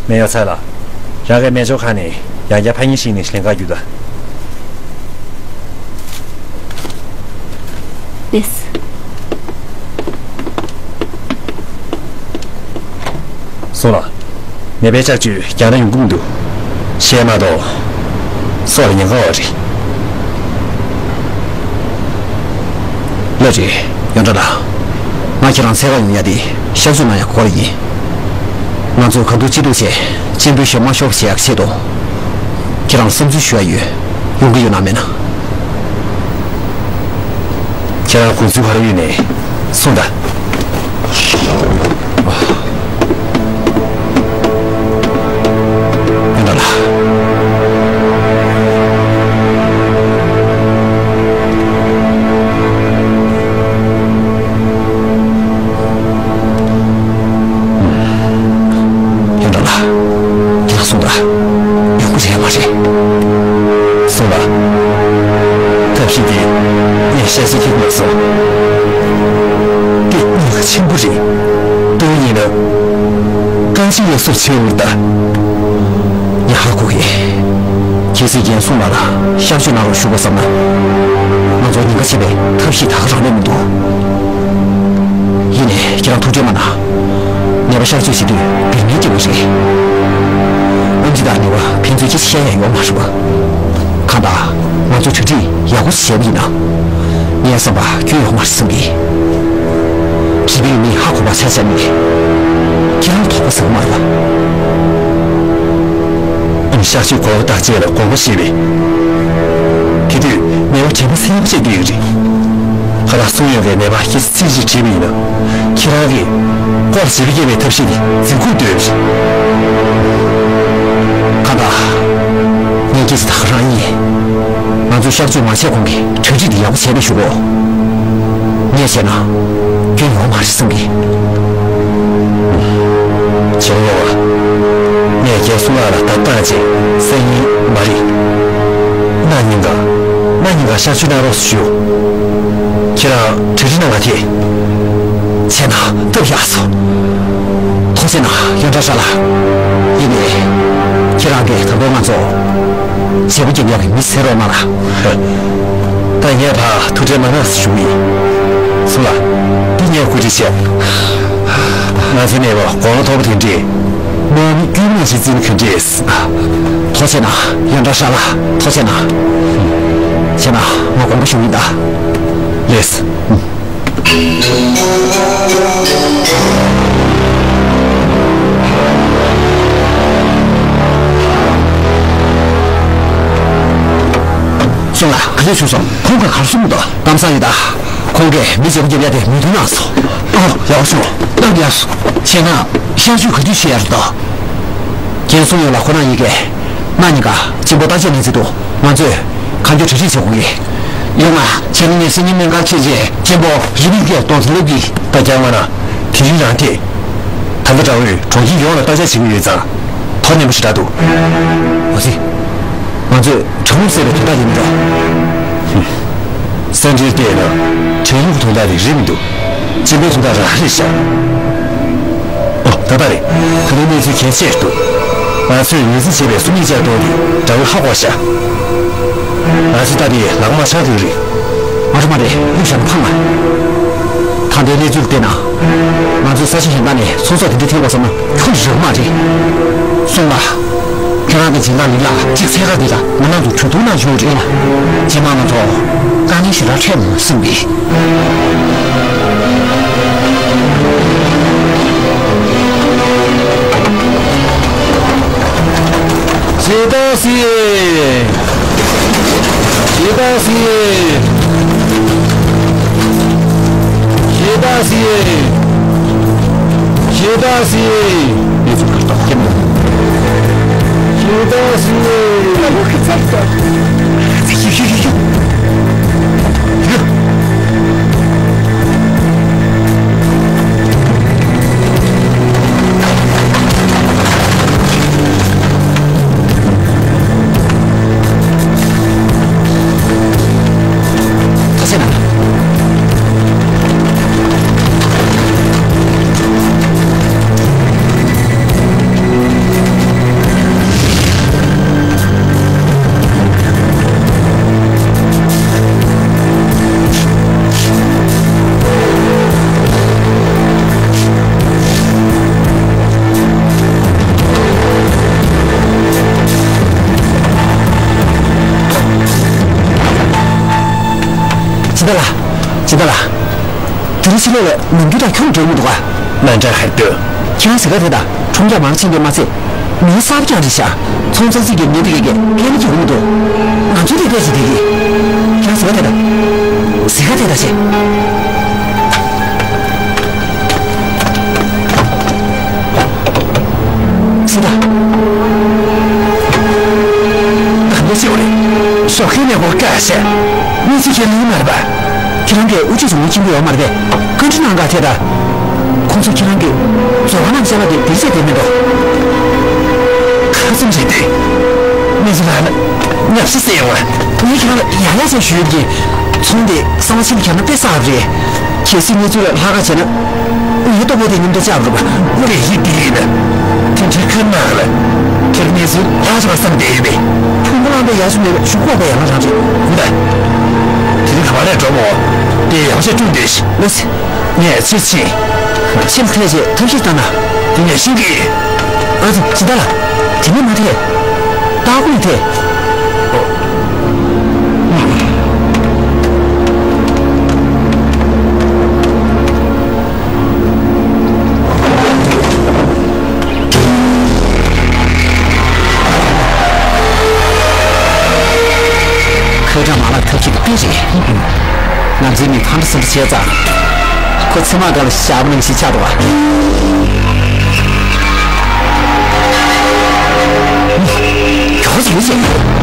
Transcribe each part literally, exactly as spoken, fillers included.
སྨན་གཡོག་ཚར་ལ། རང་གི་སྨན་སྦྱོར་ཁང་ནས་ཡང་བསྐྱར་ཕ་ཡིན་ཤིག་ནས་ལེན་ག་རྒྱུགས་དང་། ལེས། སོང་ལ། ནད་པའི་གཤག་བཅོས་རྒྱག་ན་ཡོང་གི་མི་འདུག་བཤད་མ་གཏོགས། སྲོག་ལ་ཉེན་ཁ་ཡོད་རེད། ལགས་རེད། ཡོན་ཀྲང་ལགས། ང་ཁྱེད་རང་འཚོལ་ག་ཡོང་ཡ་དེ་གཤག་བཅོས་གནང་ཡ་སྐོར་ཡིན། ང་ཚོས་གང་ཐུབ་ཅི་ཐུབ་བྱས་གཅེན་པོའི་གཞོན་དམར་ཤོར་བྱེད་ཡག་ཆེད་དུ། ཁྱེད་རང་བསམ་ཚུལ་ཞུ་ཡ་ཡོད། ཡོང་གི་ཡོད་ན་མེད་ན། ཁྱེད་རང་དགོངས་ཚུལ་ག་རེ་ཡོད་ནས་གསུངས་དང་། ཡོན་ཀྲང་ལགས། ཡོན་ཀྲང་ལགས། ཁྱེད་རང་གསུངས་དང་། ཡོང་གི་རེད་མ་རེད། སོང་ལ། ཐབས་ཤེས་དེ་ངས་བཤད་ཤེས་ཀྱི་མ་སོང་། དེ་ཉེན་ཁ་ཆེན་པོ་རེད། དོན་ཡིན་ན། རྐང་གཅིག་ལ་སོགས་བྱེད་འོར་ད། ངས་ཧ་གོ་གི། གལ་སྲིད་རྒན་སུང་ལགས་ལ་གཤག་བཅོས་གནང་རོགས་ཞུ་དགོས་བསམ་ན། ང་ཚོ་ཉེན་ཁ་ཆེ་བའི་ཐབས་ཤེས་ད་ག་རང་ལས་མི་འདུག་ཡིན་ནའི་ཁྱེད་རང་ཐུགས་ཁྲལ་མ་གནང་། ནད་པ་གཤག་བཅོས་བྱེད་དུས་སྡུག་བསྔལ་སྐྱེ་བ་རེད། ཨེམ་ཆི་དང་ནུས་པ་ཕན་ཚུན་ཅི་བཤད་ཡ་ཡོད་མ་རེད་པ། གང་ལྟར་ང་ཚོ་གྲ་སྒྲིག་ཡག་པོ་བྱས་པ་ཡིན་ན། ངའི་བསམ་པ་སྐྱོན་ཡོད་མ་རེད་བསམ་གི། རིག་པའི་མིས་ཧ་གོ་བ་ཆ་བཞག་ནས། ཁྱེད་རང་དོགས་པ་ཟེར་བ་མ་རེད་པ། ཨ་ནི་གཤག་བཅོས་གོ་བ་བརྟག་དཔྱད་ལ་དགོངས་པ་བཞེས་པས། དེ་དུས་ནད་པ་དྲན་པ་གསལ་པོ་བྱས་བསྡད་ཡོད་རེད། ཁ་ལག་གསུང་ཡོང་བའི་ནད་པ་སྐད་ཆ་ཚིག་གཅིག་དྲིས་པ་ཡིན་ན། ཁྱེད་རང་གིས་སྐོར་བྱེད་པ་སྐྱེལ་བའི་ཐབས་ཤེས་དེ་འཛིན་ཁུལ་སྡོད་པ་རེད། ཁ་བརྡ། ངས་སྐད་ཆ་ད་ག་རང་ཡིན། ང་ཚོས་གཤག་བཅོས་མ་བྱས་གོང་གི་གྲ་སྒྲིག་དེ་ཡག་པོ་བྱས་པའི་གཞུག་གུ། ངས་བྱས་ན། སྐྱོན་ཡོང་མ་རེད་བསམ་གི། བྱས་ཡོད་པ། ངས་རྒན་སུང་ལགས་ལ་བརྡ་བཏང་རྗེས་སང་ཉིན་མ་རེད། གནངས་ཉིན་ག་གནངས་ཉིན་ག་གཤག་བཅོས་གནང་རོགས་ཞུ། ཁྱེད་རང་གྲ་སྒྲིག་གནང་ག་ཐད། བྱས་ན་སྟབས་ཡག་སོང་། ཐུགས་རྗེ་གནང་ཡོན་ཀྲང་ཧྲ་ལགས། ཡིན་ནའི། ཁྱེད་རང་གིས་ད་དུང་ང་ཚོ། བྱེད་པོ་རྒྱབ་ཡག་གི་མི་ཟེར་རོགས་གནང་ལ། ད་ངས་ཕར་ཐུགས་ཁྲལ་མ་གནང་ཞུ་གི་ཡིན། སུང་ལགས། འདི་ངས་གོ་སྒྲིག་བྱས། ང་ཚོའི་ནད་པ་དགུང་ལོ་མཐོ་པོ་དེ་འདྲས། དམག་མི་དཀྱུས་མ་ཞིག་བརྩི་ན་ག་འདྲས། ཐུགས་རྗེ་གནང་ཡོན་ཀྲང་ཧྲ་ལགས། ཐུགས་རྗེ་གནང་། བྱས་ན་ང་དགོངས་པ་ཞུ་གི་ཡིན་ད། ལགས། སུང་ལགས། ག་རེ་བྱུང་སོང་། ཁོང་གིས་ག་རེ་གསུངས་འདུག་གཏམ་བཟང་ཡོད་ད། ཁོང་གིས་མི་བྱེད་པོ་རྒྱབ་ཡ་དེ་མོས་མཐུན་གནང་སོང་། ཨོ། ཡག་པོ་བྱུང་། གཏམ་ཡག་སོང་། བྱས་ན་གཤག་བཅོས་ག་དུས་བྱེད་ཡ་རེད་འདུག་རྒན་སུང་ཡོད་ལ་ཁོ་ན་ཡིན་གས། གནངས་ཉིན་ཀ་གཅེན་པོ་བརྟག་དཔྱད་གནང་རྩིས་འདུག་ང་ཚོས་གང་མགྱོགས་གྲ་སྒྲིག་བྱེད་དགོས་ཀྱི། ཡོང་ང་། བྱས་ན་ངས་སང་ཉིན་སྨན་ཁང་ཕྱིན་རྗེས་གཅེན་པོ་རི་བིང་གིས་གདོང་ཐུག་ལབ་ཀྱི། ད་རྒྱག་མ་ན། དེ་རིང་རང་ཐད། ད་ལྟ་དགྲ་བོས་གྲོང་ཁྱེར་ཡོངས་ལ་བརྟག་དཔྱད་བྱེད་ཀྱི་ཡོད་ཙང་། དོ་མཉམ་པོ་ཞེ་དྲག་འདུག་འོ་ཙི། ང་ཚོས་དྲང་མོར་བསད་པའི་དོན་དག་ཡིན་མི་འགྲོ། ཧུམ། ས་འབྲེལ་བལྟས་ན་དྲན་གཡོག་གི་དོན་དག་དེ་རེད་མི་འདུག་གཅེན་པོའི་དོན་དག་རང་རེད་ཤག་ཨོ། ད་ལྟ་རེད། ད་ལྟའི་གནས་ཚུལ་གལ་ཆེ་འདུག་ང་ཚོས་ངོས་འཛིན་བྱས་པའི་སུམ་གཉིས་ཆར་གཏོང་དེ་དགྲ་བོས་ཧ་གོ་ཤག་ང་ཚོས་ད་དེ་ལག་མ་ཆག་དུས་རེད། མ་རེད་མ་རེད། གཡུག་བཞག་ན་ཕངས་མ། ད་ལྟའི་གནས་ཚུལ་བལྟས་ན། ང་ཚོས་ས་ཆ་གཞན་དག་ནས་ཚོང་ཟོག་དེ་འདྲ་འཐེན་དགོས་བསམ་ན་ཁྱོན་ནས་རག་མ་རེད། སོང་ལ། ཁྱེད་རང་གི་སྦྱིན་བདག་ལི་ལགས་གཅིག་འཚོལ་ག་དེ་ལ་ང་རང་ཚོ་གྲོས་བསྡུར་གནང་ཆོག་རེད་ལ། རྗེས་མ་ང་ཚོ་དཀའ་ངལ་ཞེ་དྲག་འཕྲད་མི་སྲིད་པས། ཞེ་ད་སི། ཞེ་ད་སི། ཞེ་ད་སི། ཞེ་ད་སི། ཡེ་ཚུལ་ཁ་ཏོག་སྐྱེམས་དང་། ཞེ་ད་སི། ཁ་ལོ་ཁ་ཚར་ཏོ། ཞེ་ཞེ་ཞེ་ཞེ། ད་ལ། དེ་རིང་ཕྱི་ལོགས་ལ་ནམ་རྒྱུན་དང་ཁྱོན་འགྲོ་མི་འདུག་ག་མ་འདྲ་ཧེ་ཏོ། ཁྱེད་རང་ཟེར་ག་དེ་དང་ཁྲོམ་རྒྱག་མང་ཕྱིན་དེ་མ་ཚད། མི་གསར་པ་ཀྱང་རེད་ཤག་ཚོང་ཙང་ཙིག་གི་མི་འདི་གས་ཕན་གྱི་འོང་མི་འདུག་ང་ཚོ་དེ་བལྟས་ཤིག་དེ་གི། ཁྱེད་རང་ཟེར་ག་དེ་དང་། ཟེར་ག་དེ་དང་ཞེས། སི་ཏཱ། ད་འདི་ཅི་བ་རེད། ཞོགས་ཀས་ནས་འོ་ཀ་བཤད། གནས་ཚུལ་ཁྱེད་ལུས་མ་རེད་པ། ཁྱེད་རང་གིས་དབུ་ཁྲིད་ཚོ་ངོ་ཁྱིམ་གྱི་ཡོད་མ་རེད་པས། བཀའ་འདྲི་གནང་ག་དེ་ད། ཁོང་ཚོ་ཁྱེད་རང་གིས་རྫོང་ཁ་ནང་བཤད་པ་དེ་བེད་སྤྱད་དེ་མི་འདུག་ཁ་ཙམ་རེད་དེ། གནས་ཚུལ་ལ་ན་ཉབ་སི་སེ་ཡོང་བ། ངས་ཁྱེད་རང་ལ་ཡ་ཡ་བྱས་ཞུ་ཡོད་ཀྱི། ཚོང་དེ་གསང་བ་ཕྱི་ལ་ཁྱེར་ན་དཔེ་གསར་རེད། གལ་སྲིད་གནས་ཚུལ་ལ་ལྷག་ག་བྱས་ན། དབུ་ཡི་ལྟོ་ཕོག་དེ་མཉམ་དུ་བཅར་རུ་བ། དབུ་རེ་ཡིད་དེ་ཡིན་ན། དེ་འདྲའི་ཁ་ནག་ལ། ཁྱེད་གནས་ཚུལ་ལྷག་ཆོག་བསམ་བསྡད་ཡོད་པས། ཕུང་པོ་བླངས་པའི་ཡ་ཆུ་མེད་པ་ཆུ་ཁོག་པའི་ཡ་ང་རང་རེད། ཧུ་ད། དེ་རིང་ག་པར་ལས་འགྲོ་མོ། དེ་ཡང་བཤད་སྐྲུན་འདོད་ཤི། ལོས། ངས་ཚུལ་ཕྱིན། ཕྱིན་ཐལ་ཞེས་ཐབས་ཤེས་བཏང་ན། དེ་ནས་ཤིང་གི། ཨ་ཙི་ཇི་ལྟར། དེ་ནི་མ་ཐལ། ཏཱ་ཀུ་ནི་ཐལ། ཁ་བྲལ་མ་ལག་ཐབས་ཤེས་དཔེ་རེད། ང་ཚོའི་མི་ཕམ་འདྲ་སུ་འདྲ་བྱས་ཙང་། ཁོ་ཚེ་མ་ག་ལ་ཞག་མ་ནང་ཞིག་ཆགས་འདུག་བ། མགྱོགས་ཡོད་ཅེས། སྦྱིན་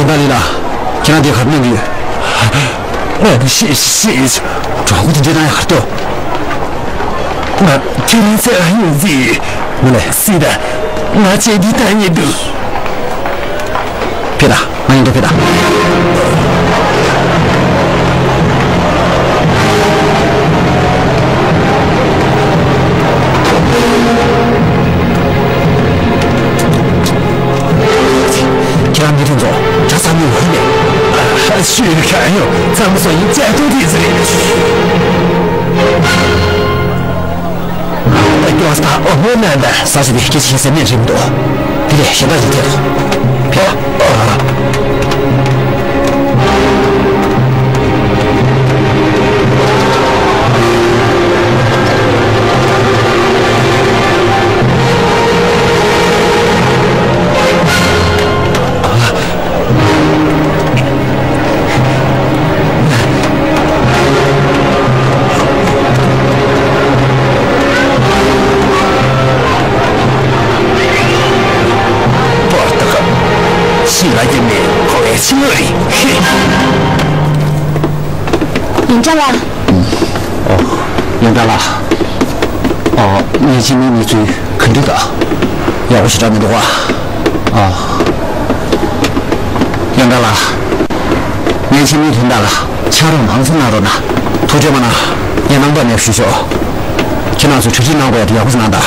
བདག་ལི་ལགས། ཁྱེད་རང་འདིར་ག་རེ་གནང་གི་ཡོད། ཨ་ཤི་ཤི། གྲོགས་པོ་དེ་འདྲ་གནང་ཡག་ཏོ། ང་ཁྱེད་རང་ཚེ་ཨ་ཡོང་ཟིག་ངོ་ལ་སྲིད་ད། ང་ཚེ་འདི་ལྟ་ཉེ་འདུག་ཕེ་ད། ང་ཡིན་དོ་ཕེ་ད། ཁྱེད་རང་མི་དེ་ཚོ་གྲྭ་ཚང་མའི་འོས་མེད། ཤོད་ག་ཡོད། ཚང་མ་སོ་ཡིན་བཅའ་ཐུབ་དེ་ཚོ་རེད། སྐྱོ་ས་ཨོ་ཧོ་ན་ད་ས་ཆ་དེ་སྐད་ཆ་ཤེས་སེམས་ནས་རིམ་འདུག་དེ་ལས་གཞན་དག་ཅིག་ཐེབས་སོང་། ཕེ། པོར་ཏོ་ཁ། ཤི་ལ་ཀྱི་མེ་ཁོ་བའི་ཕྱི་ངོས་རེད། ཡོན་ཀྲང་ལགས། ཨོ། ཡོན་ཀྲང་ལགས། ཨོ། ངས་ཕྱི་མིའི་གནས་ཚུལ་ག་འདྲ་འདུག་ཡག་པོ་ཞེ་དྲག་མི་འདུག་བ། ཨོ། ཡོན་ཀྲང་ལགས། ངས་ཕྱི་མིའི་དོན་དག་ལ་ཕྱག་རོགས་མང་ཙམ་གནང་རོགས་གནང་། ཐུགས་རྗེ་མ་གནང་། ངས་གནང་བ་ནས་ཞུ་ཆོག་ཁྱེད་རང་ཚོས་གྲ་སྒྲིག་གནང་དགོས་ཡ་དེ་ཡག་པོ་ཞིག་གནང་དང་།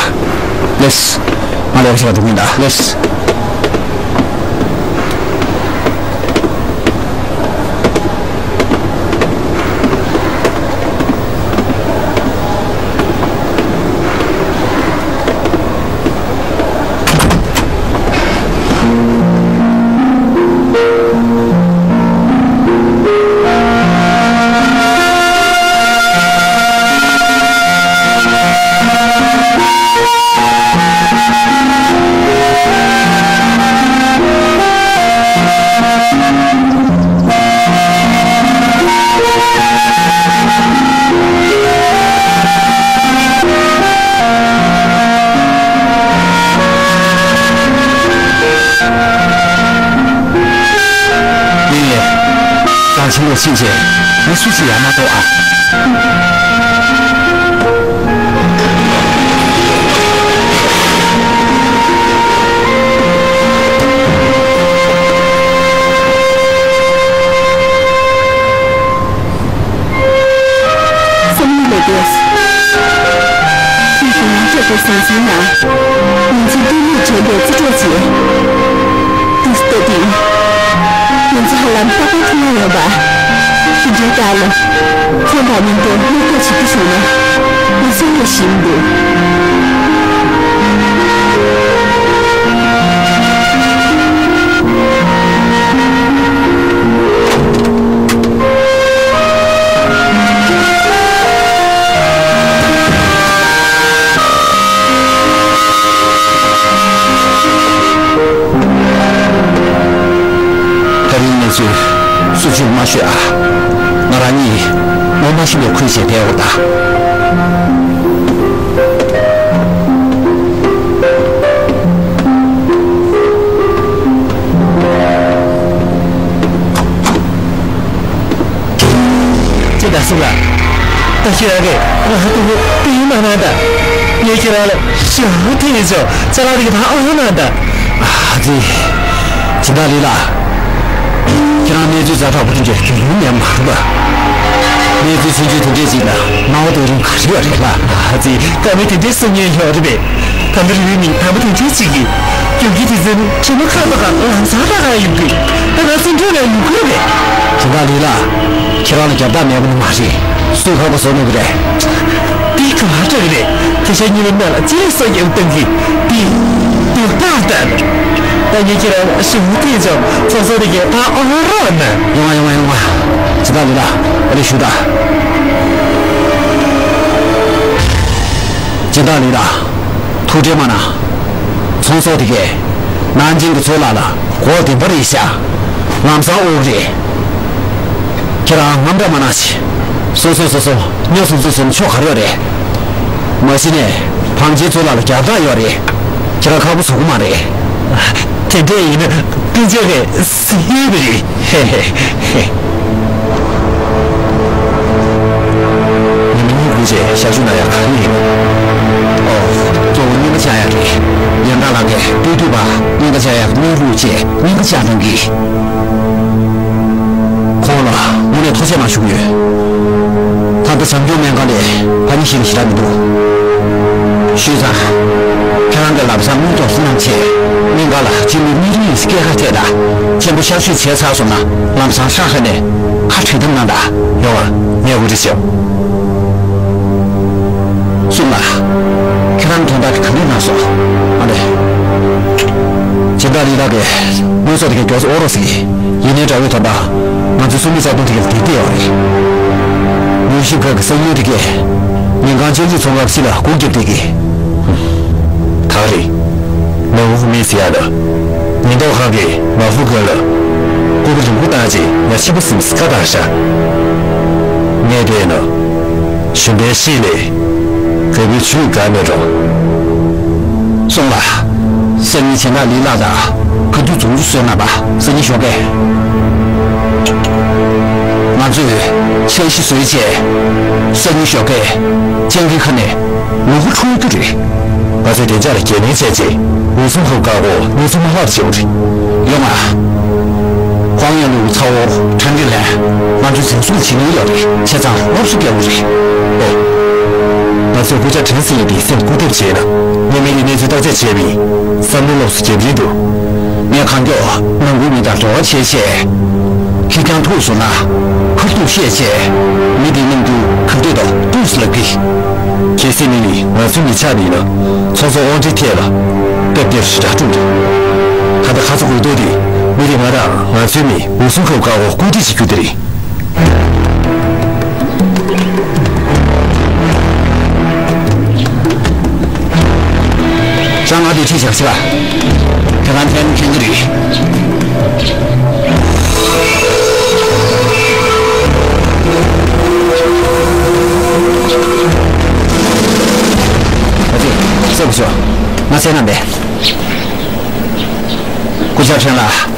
ལེགས། ང་ལ་ཡག་པོ་ཞིག་ལ་འགྲོ་གི་ཡིན་ད། ལེགས། ཕྱིན་ཆད་མི་སུ་ཞིག་ཡང་མ་གཏོགས་ཨ། སེམས་ནི་ལས་དེས། ཁྱེད་ཀྱི་ང་སྤྲད་པའི་ཟང་ཟིང་ན། ང་ཚོའི་ལྟད་མོ་དྲན་པའི་རྩེ་གྲོགས་ཀྱིས། དུས་སྟོད་དེ། ང་ཚོ་ཧ་ལམ་རྟག་པར་ཐུག་མྱོང་ཡོད་པ། དེ་འདྲའི་རྟགས་ལ། ཁོང་དང་མཉམ་དུ་སློབ་གྲྭ་བྱེད་དུ་སོང་ན། ང་སེམས་ལ་ཞིམ་འདུག་ད་རིང་གནས་ཚུལ་སུ་ཆུང་མ་ཤོད་ཨ། ང་རང་ཉིད་ངོ་མ་ཤེས་པའི་ཁུལ་བྱས་བསྡད་ཡོད་ད། ཅི་ད་སུ་ལ། ད་ཤི་ར་གི་ང་ཧ་ཏུ་ཧུ་ཏི་ཡིན་མ་ན་ད། ངས་ཁྱེད་རང་ལ་ཞེ་དྲག་ཐེ་ཡིན་ཆོག་ཅ་ལག་རིག་ད་ཨ་ཧ་ན་ད། ཨ་ཙི། ཇི་ལྟར་ལི་ལ། ཁྱེད་རང་གནས་ཚུལ་ཛ་དྲག་པོ་དེ་འདྲ་རྒྱུས་ལོན་ཡང་མ་རུང་བ། གནས་ཚུལ་ཆུང་ཆུང་དེ་འདྲས་ཅིག་ལ་སྣང་བ་དོ་རིང་ག་རེ་བ་རེད་ལ། ཨ་ཙི། ཀ་མེད་དེ་འདྲས་གསུང་ཉན་ཡོད་རེད་པས། ད་འདིར་ཡོད་མི་དམ་པ་དེ་འདྲས་ཅིག་གིས། རྒྱུག་ཁྱི་དེ་ཚོའི་དྲི་མ་ཁ་པ་གང་ལམ་སང་ད་གང་ཡོང་གི། ད་ང་ཚོའི་འགྲོ་ལ་ཡོང་གི་རེད། དེ་འདྲ་ལི་ལ། ཁྱེད་རང་ལ་རྒྱབ་རྟགས་མེད་པ་ནི་མ་རེད། སུས་ཁག་པོ་བཟོ་མེད་པ་རེད། འདི་ག་བ་སྐྲག་རེད། དེ་ཤ་ཉི་མའི་ནང་ལ་ཅི་ལས་སོ་ཡང་བཏང་གི། འདི་འདི་རྟགས་ལྟར། ད་ངས་ཁྱེད་རང་ཞུ་དེ་ཚོ་ཚོགས་གཙོ་དེ་གའི་ད་ཨོ་རོགས་ན། ཡོང་བ་ཡོང་བ་ཡོང་བ། ཇི་ལྟར་ལི་ལ། ཨ་ལས་ཞུ་ད། ཇི་ལྟར་ལི་ལ། ཐུགས་ཁྲལ་མ་གནང་། ཚོང་ཟོག་དེ་གས། ནང་ཆེན་གྱི་ཚོའི་ལག་ལ་གོ་བདེན་པ་རེད་ཤག་ལམ་སང་དབུགས་རེད། ཁྱེད་རང་དངངས་སྐྲག་མ་གནང་ཞིག་སོ་སོ་སོ་སོ་སྨྱོ་སུམ་ཚུགས་སུམ་ཆོག་ག་རེ་རེད། མ་གཞི་ནས་བང་ཆེན་ཚོའི་ལག་ལ་རྒྱབ་རྟགས་ཡོད་རེད། ཁྱེད་རང་ཁག་པོ་བཟོ་གི་མ་རེད། དེ་འདྲས་ཡིན་ན་སྤུན་མཆེད་ཀྱིས་ཟིན་ཡོད་པ་རེད། ཧེ་ཧེ་ཧེ། ཉི་མ་གཉིས་སྒུག་རྗེས་ཞག་ཞུ་ན་ཡག་ག་རེ་ཡིན། ཨོ། གཙོ་བོ་སྨྱོན་པ་ཆགས་ཡག་རེད། ཡང་དག་ལགས་ཀྱིས་སྤྲོད་བསྡུས་པ་སྨྱོན་པ་ཆགས་ཡག་གི་གནས་ལུགས་བཅས་སྙིང་ཁ་བཅངས་གནང་གི། ཁོང་ལ་དངོས་གནས་ཐུགས་རྗེ་གནང་ཞུ་གི་ཡོད། ད་ལྟ་བྱམས་སྐྱོང་སྨན་ཁང་ལས་ཕ་མི་ཞིག་ལ་ཞེ་དྲག་མི་འདུག་ཞུས་ཙང་། ཁྱེད་རང་གི་ལམ་སང་དངུལ་ཐོག་སུ་གནང་ཆེད། སྨན་ཁང་ལ་སྤྱི་མི་མི་རིགས་སྐད་ཁ་ཐད་དང་ཆེན་པོ་གཤག་བཅོས་བྱས་ཚར་སོང་ན་ལམ་སང་ཧྲ་ཧ་ནས་ཁ་བྲལ་ཐབས་གནང་དང་། ཡོང་བ་ངས་འུ་ཚོ་བྱེད། གསུངས་ལ། ཁྱེད་རང་དོན་དག་ག་འདྲ་གནང་སོང་། ཨ་ལས། སྦྱིན་བདག་ལི་ལགས་ཀྱིས་དངོས་ཟོག་དེ་གའི་མགྱོགས་སུ་ཨོ་རོགས་ཟེར་གྱི། ཡིན་ནའི་དགྲ་བོའི་དོན་དག་ང་ཚོའི་སུ་མི་རྩ་དོན་དེ་གའི་ལ་དེ་བལྟས་ཡོད་རེད། མྱུལ་ཞིབ་ཁང་གི་གསང་མྱུལ་དེ་གས། ཉིན་གང་ཅན་གྱི་ཚོང་ཁང་ཕྱི་ལ་སྒུག་བརྒྱབ་བསྡད་ཀྱི། ད་རེད། ནང་དབུ་མེད་ཟེར་ཡ་ལ། ཉེན་རྟོག་ཁང་གིས་མ་ཧྥུ་ཀུན་ལ། སྐུ་པར་རིང་པོ་བཏང་རྗེས་ང་ཕྱི་པོ་ཟིན་ཟི་ཁ་བཏང་ཤག་ངས་བལྟས་ན། གཞོན་པའི་གཤིས་ལས། རྒད་པོའི་ཇུས་འགའ་མེད་འགྲོ། སོང་ལ། སང་ཉིན་བྱེད་ན་ལི་ལགས་དང་ག་དུས་རྫོང་རྒྱུ་བཟོས་ན་པ་སང་ཉིན་ཞོགས་ཀས། ང་ཚོས་འཆར་གཞི་བཟོས་རྗེས། སང་ཉིན་ཞོགས་ཀས་སྤྱང་ཀིའི་ཁ་ནས་ལུ་གུ་འཁྲུངས་རྒྱུ་རེད། ང་ཚོས་བདེ་འཇགས་ལ་འགན་ལེན་བྱས་རྗེས་འོད་སྲུང་ཁབ་བཀག་འོག་གནས་ཚུལ་མ་ལྷག་པ་བྱེད་དགོས་རེད། ཡོང་ང་། ཁོང་ཡང་ལུ་གུ་ཚ་བོ་ཁྲང་ཀི་ལན་ང་ཚོའི་འཛིན་བཟུང་བྱེད་མྱོང་ཡོད་རེད། བྱས་ཙང་སློབ་གསོ་རྒྱག་དགོས་རེད། ཨོ། ང་ཚོས་སྐུ་ཕྱྭ་ཁྲེན་སི་ཡེ་དེའི་སེམས་སྐུར་འདེབས་བྱས་ན། སྔོན་མའི་གནས་ཚུལ་བརྟག་དཔྱད་བྱས་པའི་བསམ་བློ་སློབ་གསོ་བརྒྱབ་རན་འདུག་ངས་གང་མགྱོགས་ནང་ཁུལ་མི་དང་འབྲེལ་བ་བྱས་བྱས། ཁེར་རྐྱང་ཐུག་སོང་ན། ཁ་ཐུག་བཤད་བྱས། མི་དེ་རྣམས་ཀྱི་ཁ་གཏད་དུ་ཏོག་ཙམ་ལབ་ཀྱི། གལ་སྲིད་མི་ནི་ང་ཚོའི་མི་ཆགས་པ་ཡིན་ན། ཚོགས་གཙོ་དབང་ཁྲིད་ཐད་ལ་སྟབས་བདེ་རུ་ཞེ་དྲག་འགྲོ་གི་རེད། ད་ལྟ་ཁ་ཚ་དགོས་གཏུགས་དེ་མི་དེ་ང་དང་ང་ཚོའི་མི་འོད་སྲུང་ཁབ་བཀག་འོག་སྐུལ་ཁྲིད་བྱེད་རྒྱུ་དེ་རེད། ཅང་ང་དེ་ཁྲིད་བཞག་ཤག་ཁྱེད་རང་ཐད་མཁན་གྱི་རེད། ཨ་ཙི། གསལ་པོ་ཤོག་ང་གསན་ན་མེད། སྐུ་ཞབས་ཁྲེན་ལགས།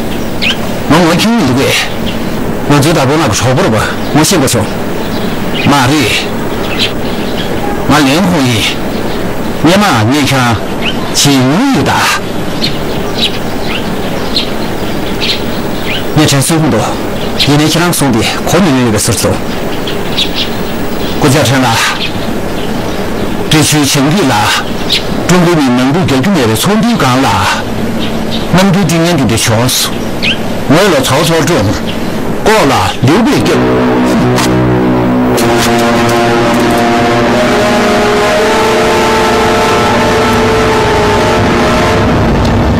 ང་ངོ་ཁྱུང་མི་འདུག་གས། ང་ཚོའི་དྭགས་པོ་ལགས་ཀྱི་གྲོགས་པོ་རེད་པ། ངོ་ཤེས་པ་བྱུང་། མ་རེད། ང་ལན་ཧུང་ཡིན། སྔོན་མ་ངས་ཁྱེད་རང་བརྗེད་མྱོང་ཡོད་ད། ངས་དྲན་གསོ་ཧུང་འདུག་ཡིན་ནའི་ཁྱེད་རང་གསུང་དེ་གོ་མྱོང་ཡོད་པའི་ཟུར་སོང་། སྐུ་བཅར་ཁྲེན་ལགས། འབྲི་ཆུའི་བྱང་རྒྱུད་ལ། ཀྲུང་གོ་གཉིས་ནང་འཁྲུག་རྒྱག་རྒྱུ་མེད་པའི་ཚོགས་འདུའི་སྒང་ལ། གནམ་གྲུའི་མགྲིན་སྙན་དེ་འདྲ་བྱུང་སོང་། ངོས་ལ་ཚོགས་ཚོགས་སྒྲུང་། ལྐོག་ལ་ལེའུ་པས་སྐྱོབ།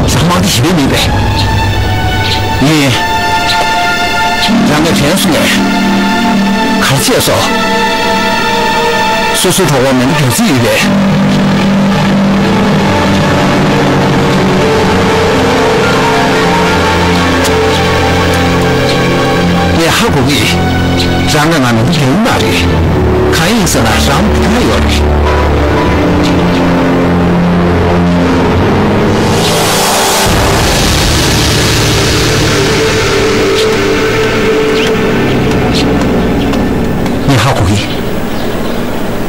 ཞག་མང་དུ་ཞི་བའི་མིན་པས། ཡིན། རང་གིས་དྲན་སོང་ངས། གར་བྱས་སོ། སོ་སོའི་གྲོགས་པོ་མེད་ན་དོན་ཚིག་ཡོད་པས། ངས་ཧ་གོ་གི། རང་གིས་ང་མེད་ན་དོན་མ་རེད། གང་ཡིན་ཟེར་ན་རང་བུ་ཡོད་རེད། ངས་ཧ་གོ་གི།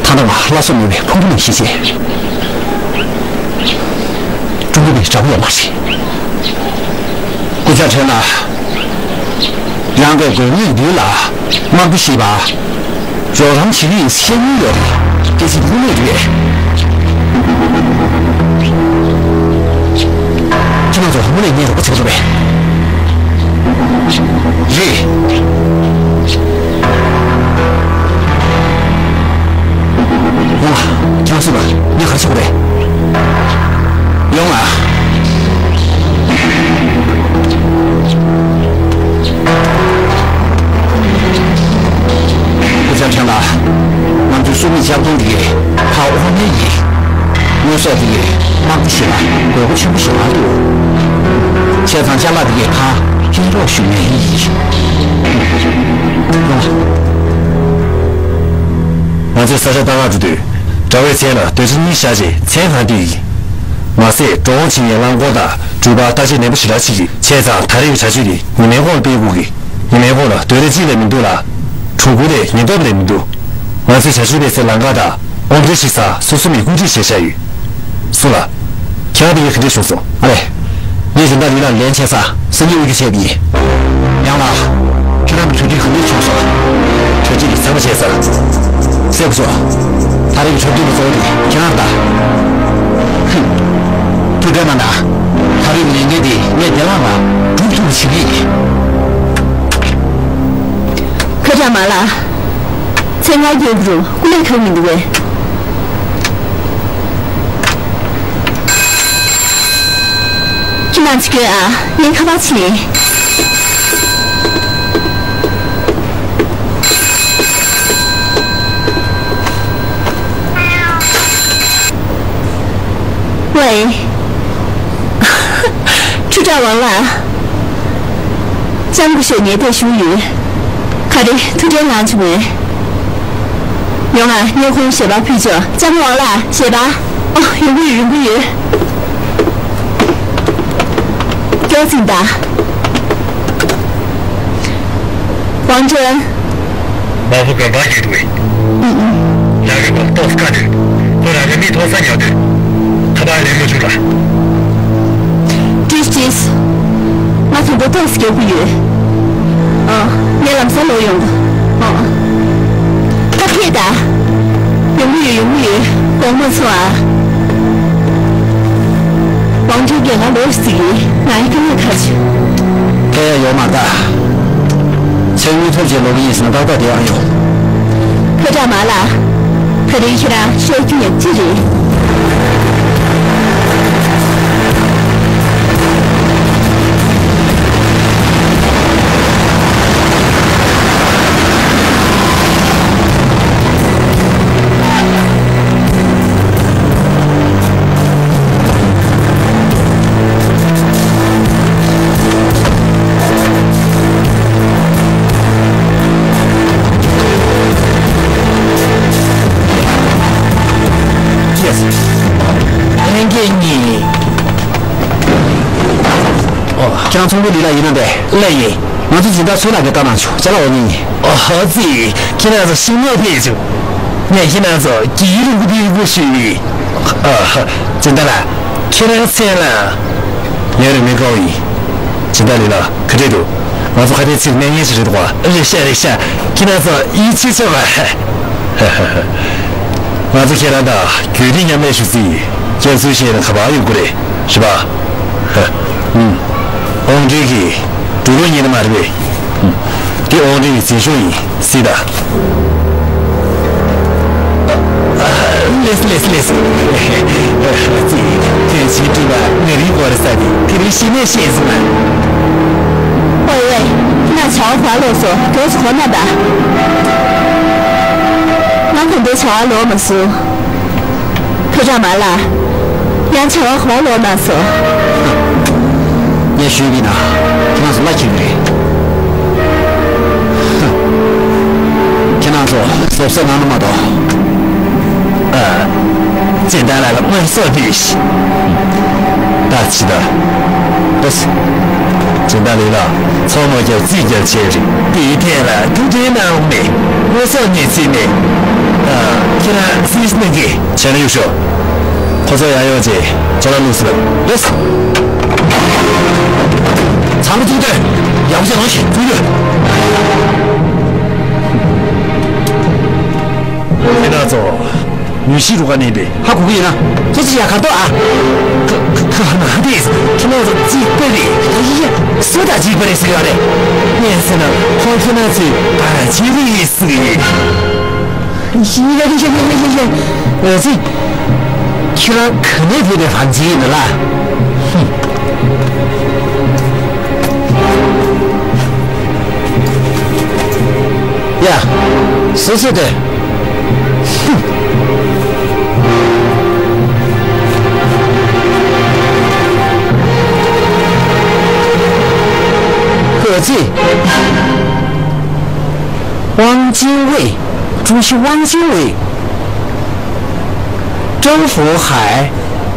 ད་ལྟ་ང་ལྷ་ས་མེད་པའི་ཕུང་པོ་ནང་ཤི་ཆེ། ཀྲུང་གོ་ནས་དྲག་པོ་ཡོད་མ་རེད། སྐུ་བཅར་ཁྲེན་ལགས། རང་གིས་དགོས་ངེས་མདུན་ལ་དམག་སྒར་ཞེས་པ་རོགས་རམ་བྱེད་ཀྱི་ཡིན་བཤད་མྱོང་ཡོད་རེད། སྐད་ཆ་དངོས་གནས་རེད། ཁྱེད་རང་ཚོ་དངོས་གནས་ངའི་རོགས་པ་བྱེད་ཀྱི་འདུག་པས། རེད། ཡོང་ང་། ཁྱེད་རང་གསུངས་པ་ངས་ག་རེ་བྱེད་དགོས་རེད། ཡོང་ང་། སྐུ་བཅར་ཁྲེན་ལགས། ང་ཚོའི་སུ་མི་ལྕགས་གདོང་འདི་གའི་ཕར་དབང་ལེན་ཡིན། དངོས་ཟོག་འདི་གའི་དམག་སྒར་ཞིག་ལ་དགོས་མཁོ་ཆེན་པོ་ཞིག་མ་འདུག་བྱས་ཙང་ཅ་ལག་འདི་གའི་ཕར་ཕན་རོགས་ཞུ་མཁན་ཡིན། ཡོང་ང་། ང་ཚོས་ས་ཆ་ལྟ་གར་འགྲོ་དུས། དགྲ་བོའི་མཚན་ལ་གདོས་ཆ་གཉིས་བཞག་རྗེས་མཚན་གང་སྟོན་ཡིན། མ་ཟད་འགྲོ་འོང་བྱེད་ཡུལ་རླངས་འཁོར་དང་འགྲུལ་པ་བརྟག་དཔྱད་ནན་པོ་ཞེ་དྲག་བྱེད་ཀྱི། བྱས་ཙང་ད་རེས་ཀྱི་བྱ་སྤྱོད་འདི་ཉི་མའི་འོག་ལ་སྤེལ་དགོས་ཀྱི། ཉི་མའི་འོག་ལ་སྡོད་རེས་གཅིག་ལས་མི་འདུག་ལ། གྲུ་གུ་དེ་ཉེན་རྟོག་པ་ལས་མི་འདུག་ང་ཚོས་བྱ་སྤྱོད་སྤེལ་སའི་ལམ་ཁ་དང་དབང་སྒར་ཞིག་ས་སོ་སོ་མིས་བཀོད་སྒྲིག་བྱས་བཞག་ཡོད། སུ་ལ། ཁྱེད་རང་དེ་ཡིན་ག་འདྲས་བྱུང་སོང་། ཨ་ལས། ངས་སྦྱིན་བདག་ལི་ལགས་ལན་ཆེ་ས་སང་ཉིན་དབུ་བསྒྱུར་བྱས་པ་ཡིན། ཡང་ལགས། ཁྱེད་རང་གི་གྲ་སྒྲིག་ག་འདྲས་བྱུང་སོང་། གྲ་སྒྲིག་ཚར་པ་བྱས་ཚར། སྲས་སྐུ་ཞབས། ད་རེས་ཀྱི་འཁྲབ་སྟོན་གྱི་གཙོ་བོ་དེ་ཁྱེད་རང་རེད་ད། ཧུམ། ཐུགས་ཁྲལ་མ་གནང་། ད་རེས་ཀྱི་ལས་འགན་དེ་ངས་བདེ་བླག་ངང་སྒྲུབ་ཐུབ་པ་བྱེད་ཀྱི་ཡིན། ཁ་གྲག་མ་ལགས། མཚན་ང་རྒྱལ་བུ་རུ་སྐུ་ལས་ཁག་མི་འདུག་བས། ཁྱེད་རང་ཚོ་སྐྱོད་ཨ། ངས་ཁ་པར་བྱེད། ཝེ། ཁྲུ་ཀྲ་ཝང་ལགས། ལྕམ་སྐུ་ཞབས་ངའི་ཐད་ཞུགས་ཡོད། ག་རེ་ཐུགས་ཁྲལ་གནང་བྱུང་ངས། ཡོང་ང་། སྙན་ཁུང་ཞལ་པར་ཕུལ་ཆོག་ལྕམ་ཝང་ལགས་ཞལ་པར། ཨོ། ཡོང་གི་ཡོད། ཡོང་གི་ཡོད། སྐྱོར་ཟིན་ད། ཝང་ཀྲེན། མ་བུ་ག་འབའ་ཞིག་འདུག་གས། ཨུ་ཨུ། ལ་རེ་བ་ཏོག་སྐད་འདོད། ཁོ་རང་གི་མི་ཐོག་ས་ཉག་འདོད། ཁ་པར་ལེན་མ་བྱུང་ལ། ཀྲིས་ཀྲིས། ང་དང་པོ་ཏོག་སྐྱོ་པོ་ཡོད། ཨ། ངས་ལམ་སང་ལོག་ཡོང་། ཨ། ད་ཕེབས་ད། ཡོང་གི་ཡོད། ཡོང་གི་ཡོད། དགོངས་པ་མ་ཚོམ་ཨ། ཝང་ཀྲེན་གྱིས་ང་ལོག་ཟེར་གྱི། ང་ཡི་དཀའ་ངལ་ཁག་ཆེ། ཕེབས་ཡ་ཡོད་མ་རེད། མཚན་དངུལ་ཐོབ་རྗེས་ལོག་གི་ཡིན་ཟེར་ན་ཏག་ཏག་བསྡད་ཡག་ཡོད། ཁ་གྲག་མ་ལགས། ད་རེས་ཁྱེད་རང་བཤད་རྒྱུ་ཡག་ཅིག་རེད། ལྷན་རྒྱས་གཉིས། ཨོ། ཁྱེད་རང་ཚོང་དཔོན་ལི་ལགས་ཡིན་ནམ་པས། ལགས་ཡིན། ང་ཚོ་སྦྱིན་བདག་ཚོ་ལ་གི་ལྟ་གནང་ཆོག་ཅ་ལག་འོ་ཉིན་ཡིན། ཨོ་ཧོ་ཙི། ཁྱེད་རང་ཚོ་ཤིང་ནག་ཕེབས་བྱུང་། ངས་ཁྱེད་རང་ཚོ་གྱི་ཡུལ་རིང་པོ་འདིའི་སྒོ་ཞུས་ཡིན། ཨོ་ཧོ། སྦྱིན་བདག་ལགས། ཁྱེད་རང་མཚན་ལ། ངའི་རིང་མིང་ཀའོ་ཡིན། སྦྱིན་བདག་ལི་ལགས་ག་འདྲས་འདུག་ང་ཚོ་ཁ་བརྡའི་ཚིག་གནས་ངེས་ཤིག་རེད་འདུག་ག་རེད་ཤག་རེད་ཤག་ཁྱེད་རང་ཚོ་ཡིད་ཆེས་ཆོག་ག་ང་ཚོ་ཁྱེད་རང་དང་རྒྱུད་སྟེང་མཉམ་ལས་ཞུ་རྩིས་ཡིན། སྐྱབས་སུ་ཞེས་ན་ག་པར་ཡོང་གི་རེད། རེད་པ། ཧ། ཨུམ། དབང་འདྲེན་གྱི་འགྲོ་ལུགས་ཉིད་མ་རེད་པས། ཨུམ། འདི་དབང་འདྲེན་གྱི་མཛེས་ལྗོངས་ཡིན། སྲིད་ད། ལེས་ལེས་ལེས། ཙི། ཁྱོད་ཆེད་སྒྲིག་པ་ང་རིག་གོ་རེ་ས་དེ་དེ་རིང་གཞི་ནས་ཤེས་སོང་ང་། ཨོ་ཡེ། ང་བྱ་བ་ག་ལོག་སོ་གོས་སུ་གོ་ན་ད། ང་གོ་འདོད་བྱ་བ་ལོག་མ་སོང་། ཕོ་བྲང་མ་ལ། ཡང་བྱ་བ་གོ་ལོག་ན་སོ། ངས་ཞུས་པ་ཡིན་ན། ཁྱེད་རང་ཚོ་གླ་འཁྱེར་གི་རེད། ཁྱེད་རང་ཚོ་གཟབ་གཟབ་གནང་ན་མ་གཏོགས། ཨ། སྦྱིན་བདག་ལགས་ལ་དངོས་ཟོག་ནུས་ཤིག་ད་ཅི་ད། ལགས། སྦྱིན་བདག་ལགས་ལ་ཚོང་མ་རྒྱབ་རྩིས་རྒྱབ་བྱས་རེད། དེའི་ཐད་ལ་ཐུགས་ཁྲལ་གནང་མེད། དངོས་ཟོག་ནུས་རྩིས་མེད། ཨ། ཁྱེད་རང་རྩིས་གནང་གི་བྱས་ན་ཡག་ཤོས། ཁོ་ཚོ་ཡར་ཡོང་རྗེས་ཅ་ལག་བླུགས་ཟིན། ལགས། ཚང་མ་ཚུར་སྡོད། ཡག་པོ་བྱས་ལོངས་ཤིག་ཚུར་སྡོད། ཁྱེད་རང་ཚོ་ནུས་ཤུགས་རུ་ཁག་གནས་པས། ཧ་གོ་གི་ཡོད་ན། ཁྱེད་ཚོ་ཡ་གར་ཐོག་ཨ། ཁ་ཁ་ཁ་ན་དེས་ཁྱེད་རང་ཚོ་གཅིག་པ་རེད། ཡ་ཡ་ཡ། སུ་དང་གཅིག་པ་རེད་ཟེར་ཡོད་རེད། ངས་ཟེར་ན་ཁོང་ཁྱེད་རང་ཚོའི་བར་ཅི་རེད་ཟེར་གི་ཡིན། ཡ་ཡ་ཡ་ཡ་ཡ། འོ་ཙི། ཁྱེད་རང་ག་ནས་ཕེབས་པའི་བང་ཆེན་ཡིན་ན་ལ། ཡ། སོ་སོ་དེ། འོ་ཙི། 汪精卫། 朱熹 汪精卫། 周佛海，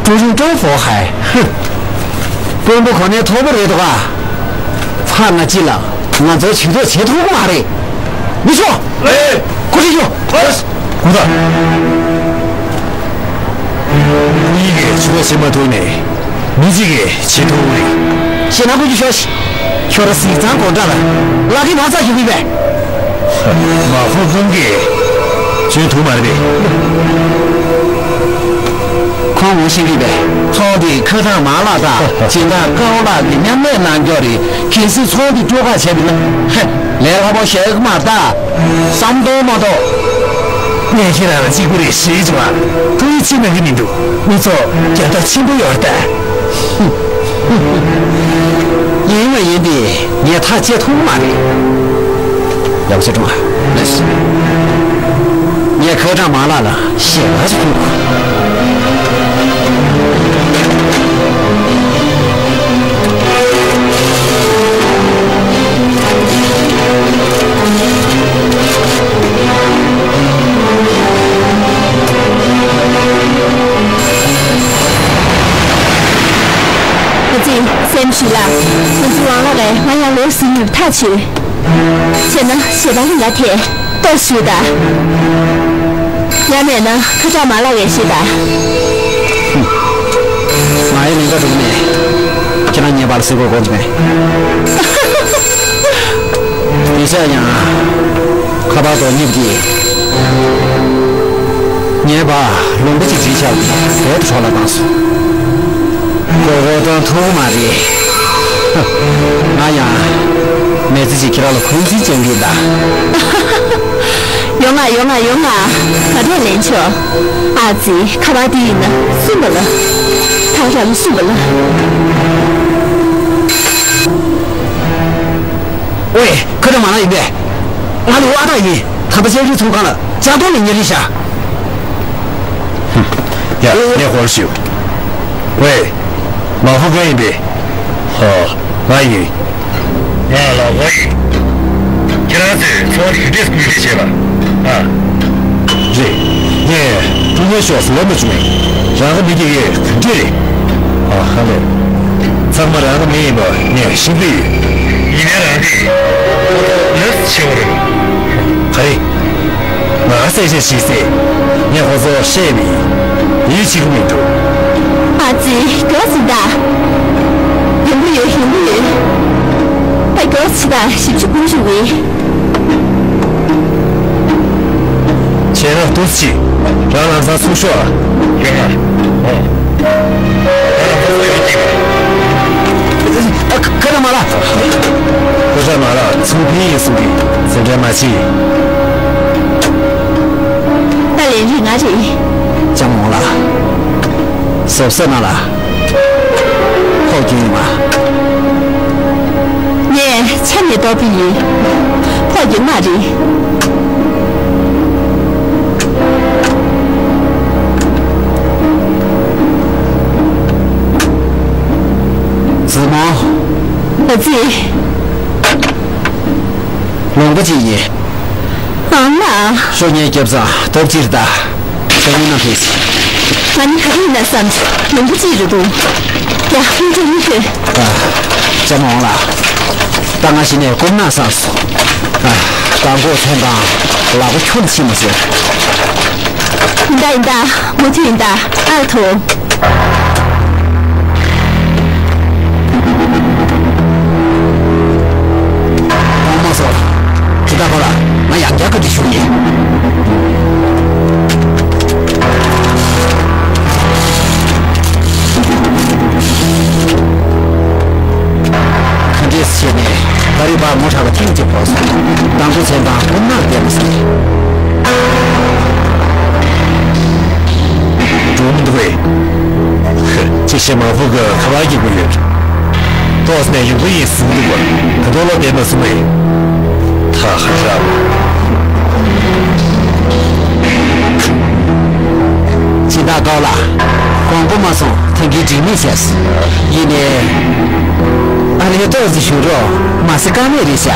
ཀྲུའུ་རིན་ཀྲོའུ་ཧྥོ་ཧའེ། ཧུ། དཔོན་པོ་གོ་གནས་མཐོ་པོ་རེད་འདུག་ག་ཕར་ན་ཅི་ལ་ང་ཚོའི་ཇུས་གཏོགས་བྱེད་ཐུབ་ཀྱི་མ་རེད། མི་ཤོག་ལེ། ཁོ་ཁྲིད་ཤོག་ལེ། ཁོ་ད། ཁོ་གཉིས་ཀས་ཇུས་གཏོགས་བྱེད་མ་ཐུབ་ནས་མི་གཅིག་གིས་བྱེད་ཐུབ་ཀྱི་རེད། ཞེད་སྣང་དགོས་རྒྱུ་ཤོག་ཤོ་ར་སི་ཚང་དགོང་གྲངས་ལ་ལག་གི་ནག་ཚ་ཞུ་གི་པས། མ་ཧྥུ་ཧྥུང་གིས་བྱེད་ཐུབ་མ་རེད་པས། ཁོང་ངོ་ཤེས་ཀྱི་པས། ཚོགས་འདུའི་ཁ་གྲངས་མང་ལགས་དང་སྦྱིན་བདག་ཀའོ་ལགས་ཀྱིས་མཉམ་ལས་གནང་རྒྱུ་རེད། གལ་སྲིད་ཚོགས་འདུ་སྤྲོད་ཁག་བྱས་པ་ཡིན་ན། ཧེ། ལས་སླ་པོ་བཤད་ཀྱི་མ་རེད་ད། བསམ་བློ་མ་གཏོགས། ངས་ཁྱེད་རང་ལ་གཅིག་པུ་རེད་ཞེས་བྱུང་བ། ཐུགས་ཡིད་ཆེས་གནང་གི་མི་འདུག་དངུལ་ཚོགས་རྒྱ་ཐག་ཆེན་པོ་ཡོད་རེད་ད། ཡིན་མ་ཡིན་ཏེ་ངས་ཐག་བཅད་ཐུབ་མ་རེད། ཡག་པོ་བྱས་སྒྲུང་ཨ། ལགས་སོ། ངས་ཁ་གྲངས་མང་ལགས་ལ་ཞལ་པར་ཞིག་ཕུལ་དགོས། ཨ་ཙི། སེམས་ཞིག་ལ། ང་ཚོ་ཝང་ལགས་ལས་ང་ཡང་ལོ་ཟིན་ཡོད་ཐག་ཆོད། བྱས་ན་ཞེ་དྲག་ལ་ང་དེ་ལྟོས་ཞུས་ད། ཡང་མེད་ན་ཁ་གྲངས་མ་ལག་ཡས་ཞུས་ད། ང་ཡི་ལིང་ག་འགྲུབ་ནས་ཁྱེད་རང་ཉེས་པར་སྲིད་གོ་དགོངས་མེད། དེ་ཆ་ཡང་ཁ་པར་དོ་གཉིས་ཀྱིས་ངའི་བ་ལུང་པ་གཅིག་བྲིས་བཞག་པའི་བལ་དུ་འཕྲོ་བརླག་བཏང་སོང་། མགོ་སྐོར་གཏོང་ཐུབ་མ་རེད། ང་ཡང་མི་ཚེ་གཅིག་ཁྱེད་རང་ལ་འཁོན་འཛིན་བྱེད་ཀྱི་ཡིན་ད། ཡོང་ང་ཡོང་ང་ཡོང་ང་། ག་འདྲས་ལེན་ཆོག་ཨ་ཙི། ཁ་པར་འདི་ཡིན་ན་སུམ་པ་ལ། ཐག་ར་ལ་སུམ་པ་ལ། ཝེ། ཁ་བརྡ་མ་ལག་ཡིན་པས། ང་ལུ་ཨ་ཏག་ཡིན། དམ་པ་ཅན་རིག་ཚོང་ཁང་ལ་ལྕགས་དོང་ནས་ཉེ་རིང་བཞག་ཡ། ནས་ཧོར་ཞིག་ཝེ། མ་ཧྥུ་ག་ཡིན་པས། ཧོ། ང་ཡིན། ང་ལ་ཧོ་ཡིན། ཁྱེད་རང་ཚོས་ཚོང་རིག་འདྲེས་སྐུལ་འདེད་བྱས་པ། ཨ། རེད། ངས་ཀྲུང་ཡན་ཤོག་སུ་ལབ་མ་བྱུང་། རང་གི་མི་དེ་གས་ག་འདྲས་རེད། ཨ་ཧ་ལས། ཚང་མ་རང་གི་མི་ཡིན་པ་ངས་ཤེས་ཀྱི་ཡོད། ཡིན་ནའི་རང་ ལགས་ཆེ་བ་རེད། ག་རེ། ང་གསལ་བཤད་བྱེད་ཟེར། ངས་ཁོ་ཚོར་བཤད་མེད། ཡིད་ཆེས་ཀྱི་མི་འདུག་ཨ་ཙི། མགྱོགས་སེ་ད། ཡོང་གི་ཡོད། ཡོང་གི་ཡོད། ད་མགྱོགས་སེ་ད། ཞིབ་ཆ་དགོངས་ཞུ་གི་ཡིན། བྱས་ན་འདུག་སེ་བྱེད། རང་ལམ་སང་ཚུར་ཤོག་ཨ། ཡོད་མ་རེད། ཨོ། ཨ། ཁ་ཁ་ན་མ་ལ། ཁོ་ཚོ་མ་ལ་ཚུར་ཕེབས་ཡིན་གསུང་གི། སེམས་ཁྲལ་མ་བྱེད། ཏཱ་ལའི་རིགས་ང་རེད། ལྕམ་ཝང་ལགས། གཟབ་གཟབ་གནང་ལགས། ཕོག་རྒྱུ་ཡིན་མ། ངས་ཆ་ནས་རྟོགས་ཀྱི་ཡིན། ཕོག་རྒྱུ་མ་རེད། བཙུན་མོ། ཨ་ཙི། ལུང་པ་གཅིག་ཡིན། ཨང་ལ། ཤོ་ཉའི་རྒྱབ་ཚང་སྟོབས་ཅིར་ད། ཤོ་ཉའི་ནང་ཕེབས། ང་ནི་ག་རེ་ཡིན་ན་བསམ། ལུང་པ་གཅིག་རེད་འདུག་ཡ། ཧུན་ཀྲུང་མི་ཁྱོད། ཨ། ལྕམ་ཝང་ལགས། ད་ང་གཞི་ནས་སྐུམ་ན་བསམ་སོང་། ཨ། དང་པོ་མཚན་དང་ལག་པ་ཁྱོན་ཕྱིན་མ་ཟེར། ཡིན་ད་ཡིན་ད། མུ་མཐུད་ཡིན་ད། ཨ་ཐུ། ཏོང་མོ་སོ། ཁྱེད་ད་གོ་ལ། ང་ཡང་བསྐྱར་བཀའ་འདྲི་ཞུ་གི་ཡིན། ག་འདྲས་བྱས་ནས་ད་རེས་ཕར་མོ་ཧྲ་ལ་ཐེངས་གཅིག་ཕོག་སོང་། དང་པོ་མཚན་དང་སྐུམ་ནག་བསྡད་མ་སོང་། འགྲོ་མི་འདུག་གས། ཧི། ཅི་བྱེད་མ་ཕོག་གི་ཁ་པར་རྒྱག་གི་ཡོད། ཏོག་ཙམ་ཡོང་གི་ཡིན་ཟེར་འདུག་པ། ད་དུང་ལོག་བསྡད་མ་སོང་ངས། ཐ་ཧ་ར་བ། སྦྱིན་བདག་ཀའོ་ལགས། དགོངས་པ་མ་ཚོམས། ཐེངས་འདིའི་འགྲིག་མེད་བྱས། ཡིན་ནའི། ཨ་ལས་ཏོག་ཙམ་བཞུགས་རོགས། མ་ཟད་ཀ་མེད་རེད་ཤག་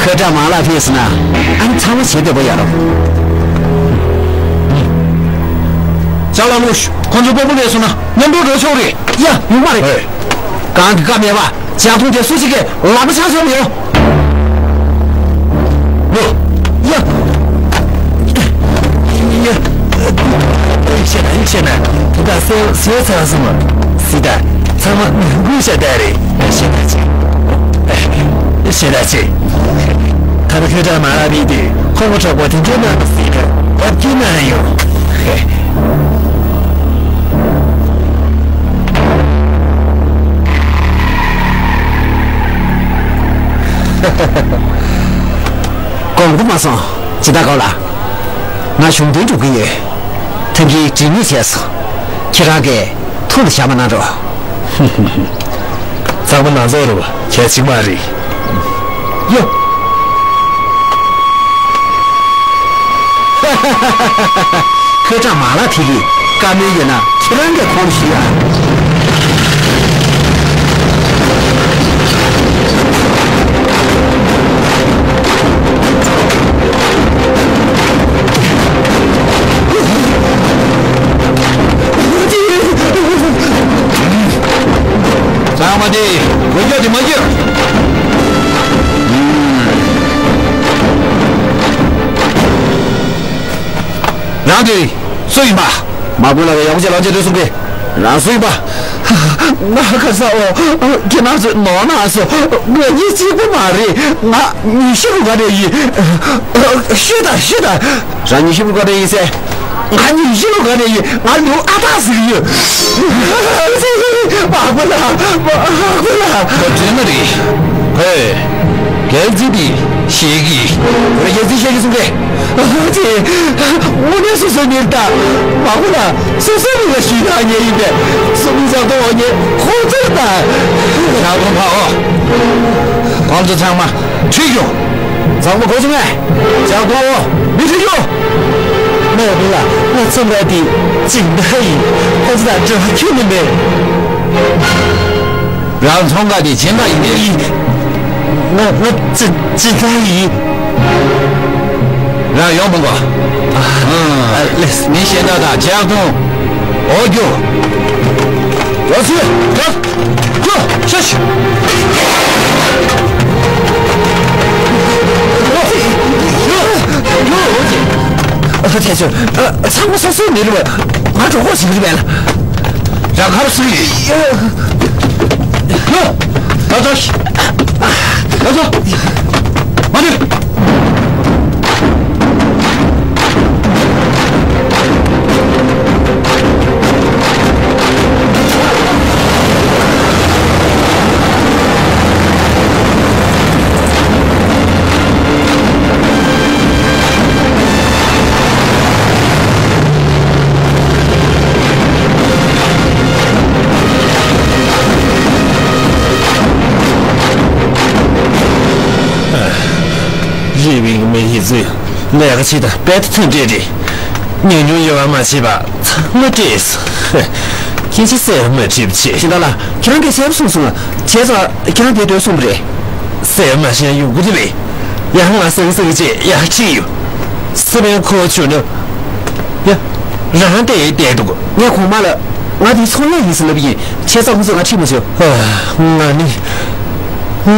ཁ་གྲགས་མ་ལགས་ཕེབས་སོང་ན། ཨ་ནི་ཚང་མ་བྱེད་བདེ་པོ་ཡོད་རེད། ཅ་ལག་བླུགས་ཤོག་ཁོང་ཚོ་སྤོ་བོ་སླེབས་སོང་ན་མཉམ་དུ་འགྲོ་ཆོག་རེད། ཡ། ཡོང་མ་རེད། ཨེ། གང་གི་བཀའ་མེད་པ། ཇ་འཐུང་དེ་སུ་ཞིག་གིས་ལག་པ་འཆང་ཆོག་མི་ཡོང་། ལོ། ཡ། ཡ། ཤེས་ན་ཤེས་ན་དེ་དག་སེལ་སེལ་ཚར་སོང་ང་། སྲིད་ད། ཚང་མ་ངུ་ཤ་དག་རེད། ཤེས་ན་ཆེ། ཤེས་ན་ཆེ། ད་ནི་ཁྱོད་ཅག་མ་ར་བི་དེ་ཁོ་མོ་གྲོགས་པོ་དེ་འདྲའི་ནང་དུ་སྲིད་ཀ་བབ་ཀྱི་ན་ཡོང་། དགོངས་པ་མ་ཚོམས། སྦྱིན་བདག་ཀའོ་ལགས། ང་གཞུང་དོན་སྒྲུབ་ཀྱི་ཡོད། ཐེངས་འདིའི་འགྲིག་མེད་བྱས་སོང་། ཁྱེད་རང་གིས་ཐུགས་ལ་བཞག་པ་གནང་རོགས། ཚང་མ་ནང་ཚོགས་རེད་པ། གལ་ཆེན་མ་རེད། ཡོ། ཁོས་ཀྲང་མ་ལགས་དེ་གིས་བཀའ་མོལ་ཡོད་ན་ཁྱེད་རང་གིས་ཁོང་ཞུས་ཨ། ཚང་མ་དེ་གོ་རྒྱུ་དེ་མ་རྒྱུ། རང་དེ་སུ་ཡིན་པ། མ་བུ་ལ་ཡག་པོ་ཅིག་ལབ་བྱས་སྡོད་གསུང་གི། རང་སུ་ཡིན་པ། ང་ཁ་ས་འོ། ཁྱེད་རང་ཚོས་ནོར་ན་སོ། ང་གཉིས་གཅིག་པུ་མ་རེད། ང་ཉི་ཤུ་རུ་ག་རེ་ཡིན། ཤོད་དང་ཤོད་དང་། རང་ཉི་ཤུ་རུ་ག་རེ་ཡིན་ཟེར། ང་ཉི་ཤུ་རུ་ག་རེ་ཡིན། ང་ལུས་ཨ་སྟག་ཟིག་ཡོད། མ་བུ་ལ། མ་བུ་ལ། ཁོ་དྲན་ནི་རེད། ཧེ། རྒྱལ་རྩེ་འདི་ཤེས་ཀྱི། ཁོ་རྒྱལ་རྩེ་ཤེས་ཀྱི་གསུང་གི། ཨ་ཙི། དངོས་གནས་སོ་སོའི་མིང་ད། མ་གོ་ན་སོ་སོའི་མིང་ལ་ཞུས་ན་ཉེ་ཡིན་པས། སོ་མིང་ལྗགས་ཐོ་འོ་ཉེ་ཁོང་ཚོར་ད། ལྗགས་ཐོ་ཕ་འོ། ཁོང་ཚོ་ཚང་མ་ཁྲིད་རྒྱུ། ཚང་མ་གོ་སོང་ངས། ལྗགས་ཐོ་འོ་མི་ཁྲིད་རྒྱུ། མ་གོ་ན་ང་ཚོ་ར་དེ་སྦྱིན་བདག་ཡིན། ཁོང་ཚོ་དང་འབྲེལ་བ་ཁྱོན་ནས་མེད། རང་ཚོང་ཁང་དེ་སྦྱིན་བདག་ཡིན་པས། ང་ང་ཅི་ཅི་ལྟར་ཡིན། རང་ཡོང་མི་དགོས། ཨ། ཨ་ལེ། མི་གཞན་དག་དང་ལྗགས་ཐོ་འོ་རྒྱུ། འོ་ཚུལ་རྒྱབ་རྒྱུ་ཤ་ཤ། ཐ་ཐལ་ཆོ། ཚང་མ་སོ་སོའི་མི་རུ་ང་གྲོགས་པོ་ཞིག་རེད་པས་ལ། རང་གར་སུ་ཡིན། ལོ། ལོ་ཚོ། ལོ་ཚོ། མ་ནུ། རི་བིང་མི་ཡི་ཚུལ་ལས་ཀ་ཆེ་ད་པད་ཐུན་འདྲེ་རེད། ཉུང་ཉུང་ཡོད་པ་མ་བྱས་པ་ཚང་མ་སྤྲད་སོང་། ཁྱེད་ཚོས་གསལ་པོ་མ་བྲིས་པ་བྱས། ཤིང་རྟ་ལགས། ཁྱེད་རང་གིས་གསལ་པོ་གསུངས་སོང་ང་། བྱས་ཙང་ཁྱེད་རང་དེ་འདོད་གསུངས་པ་རེད། གསལ་པོ་མ་བཤད་ཡོང་གི་རེད་པས། ཡང་ང་སང་སང་བྱས་ཡག་ཁྲིད་ཡོད། སི་པན་ཁོ་ཆུ་ནི། ཡ། རང་དེ་བསྡད་འདུག་ངས་གོང་མ་ལ་ང་དེའི་ཚོང་ལས་ཡིན་ཟེར་ལབ་ཡིན། བྱས་ཙང་ཁོ་ཚོས་ང་ཁྲིད་མ་བྱོས། ང་ནི།